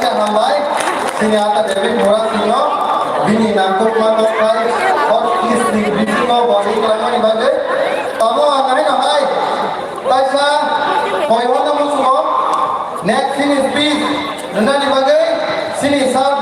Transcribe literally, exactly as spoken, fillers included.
Hambai, sini ata David Murasingh no, bini nangkukma tongthai, hot kiss ni bisingo bonding khlaimani bagwi. Tamo ang haino hai, kaisa koi hono musumo, next sini speech, rwnani bagwi, sini sir